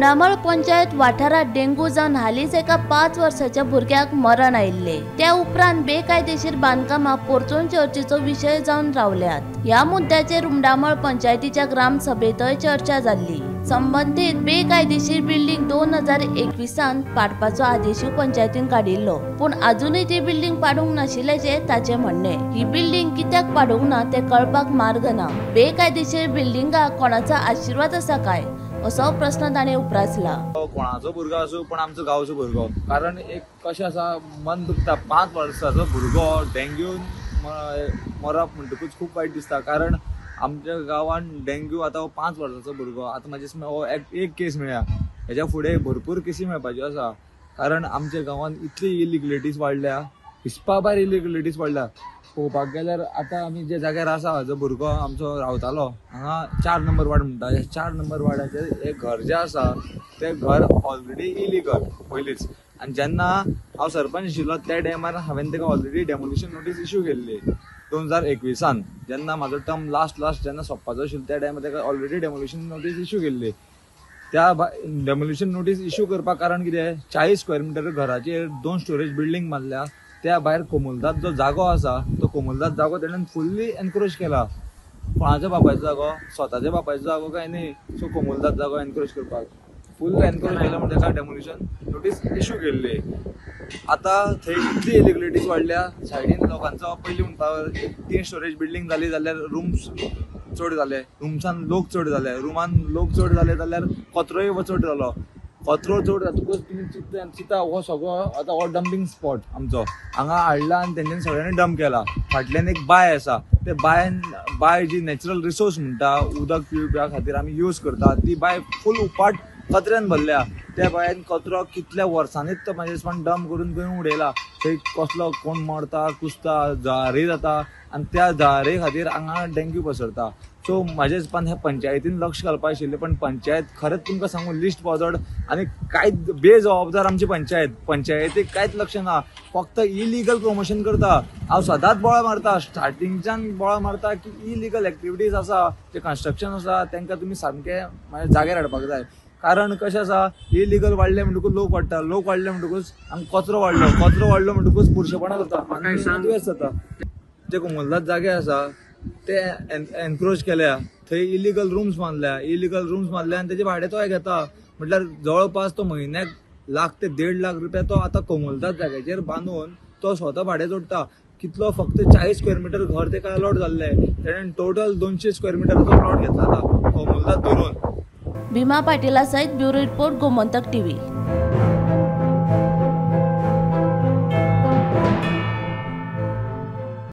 रुमडामळ पंचायत वाठारात डेंगू जावन हालींच एका 5 वर्साच्या भुरग्याक मरण आयिल्लें. त्या उपरांत बेकायदेशीर बांदकामां परतून चर्चेचो विशय जावन रावल्यात. ह्या मुद्द्याचेर रुमडामळ पंचायतीच्या ग्रामसभेंतय चर्चा जाल्ली. संबंदीत बेकायदेशीर बिल्डिंग 2021 पाडपाचो आदेशूय पंचायतीन काडिल्लो, पूण अजूनय ती बिल्डिंग पाडूंक नाशिल्ल्याचें ताचें म्हणणें. ही बिल्डिंग कित्याक पाडूंक ना तें कळपाक मार्ग ना. बेकायदेशीर बिल्डिंगाक कोणाचो आशिर्वाद आसा काय असो प्रस्न ताणें उप्रासला. कोणाचो भुरगो आसूं पण आमचो गांवचो भुरगो, कारण एक कशें आसा मन दुखता. 5 वर्साचो भुरगो डेंग्यून मरप म्हणटकूच खूब वायट दिसता. कारण आमच्या गांवान डेंग्यू आतां 5 वर्साचो भुरगो, आतां म्हाजे हो एक केस मेळ्ळ्या, हेज्या फुडें भरपूर केसी मेळपाच्यो आसा. कारण आमच्या गांवान इतली इलिगलिटीज वाडल्या, हिसपा भायर इलिगलिटीज वाडल्या. पळोवपाक गेल्यार आतां आमी जे जाग्यार आसा, जो भुरगो आमचो रावतालो हांगा 4 नंबर वार्ड म्हणटा, ह्या 4 नंबर वार्डाचें हें घर जें आसा तें घर ऑलरेडी इलिगल पयलींच. आनी जेन्ना हांव सरपंच आशिल्लो त्या टायमार हांवें ताका ऑलरेडी डेमोलिशन नोटीस इशू केल्ली 2021 जेन्ना म्हाजो टर्म लास्ट लास्ट जेन्ना सोंपपाचो आशिल्लो त्या टायमार ताका ऑलरेडी डेमोलिशन नोटीस इशू केल्ली. त्या डेमोलिशन नोटीस इशू करपाक कारण कितें, 40 स्क्वेअर मिटर घराचेर 2 स्टोरेज बिल्डींग बांदल्या. त्या भायर कोमुलदाद जो जागो आसा तो कोमुलदाद जागो तेणेन फुल्ली एनक्रोच केला. कोणाच्या बापायचो जागो, स्वताच्या बापायचो जागो काय न्ही, सो कोमुलदाद जागो एनक्रोच करपाक फूल एनक्रोच केला म्हण ताका डेमोलिशन नोटीस इशू केल्ली. आतां थंय इतली इलिगलिटीज वाडल्या सायडीन लोकांचो. पयलीं म्हणटा 3 स्टोरेज बिल्डींग जाली जाल्यार रुम्स चड जाले, रुम्सान लोक चड जाले, रुमान लोक चड जाले जाल्यार कचरोय चड जालो. कचरो चड जातकूच तुमी चिंता हो सगळो आतां हो डंपींग स्पॉट आमचो हांगा हाडला आनी तेंच्यांनी सगळ्यांनी डंप केला. फाटल्यान एक बांय आसा, ते बांयन बांय जी नॅचरल रिसोर्स म्हणटा उदक पिवपा खातीर आमी यूज करता, ती बांय फूल उपाट कचऱ्यान भरल्या. त्या बांयन कचरो कितल्या वर्सांनीच तो म्हाजे हिसपान डंप करून करून उडयला. थंय कसलो कोण मरता, कुसता, जळारी जाता आनी त्या जळारी खातीर हांगा डेंग्यू पसरता. सो म्हाज्या हिसपान ह्या पंचायतीन लक्ष घालपा आशिल्लें, पण पंचायत खरेंच तुमकां सांगू लिस्ट पॉजड आनी कांयच बेजबाबदार आमची पंचायत. पंचायतीक कांयच लक्ष ना, फक्त इलिगल प्रमोशन करता. हांव सदांच बोळा मारता, स्टार्टिंगच्यान बोळा मारता की इलिगल एक्टिविटीज आसा, जे कन्स्ट्रक्शन आसा तांकां तुमी सामकें मागीर जाग्यार हाडपाक जाय. कारण कशें आसा, इलिगल वाडलें म्हणटकूच लोक वाडटा, लोक वाडले म्हणटकूच आमकां कचरो वाडलो, कचरो वाडलो म्हणटकूच पुरशेपणां जाता, दुयेंस जाता. जे कोमुलदाद जागे आसा ते एनक्रोच केल्या, थंय इलिगल रुम्स बांदल्या, इलिगल रुम्स बांदल्या आनी तेजे भाडें तोय घेता. म्हटल्यार जवळपास तो म्हयन्याक 1 लाख ते 1.5 लाख रुपया तो आतां कोमुलदाद जाग्याचेर बांदून तो स्वता भाडें जोडटा. कितलो फक्त 40 स्क्वेअर मिटर घर तेका अलॉट जाल्लें, तेणें टोटल 200 स्क्वेअर मिटराचो प्लॉट घेतला आतां कोमुलदाद धरून. भीमा पाटीला सहित ब्युरो रिपोर्ट, गोमंतक टीव्ही.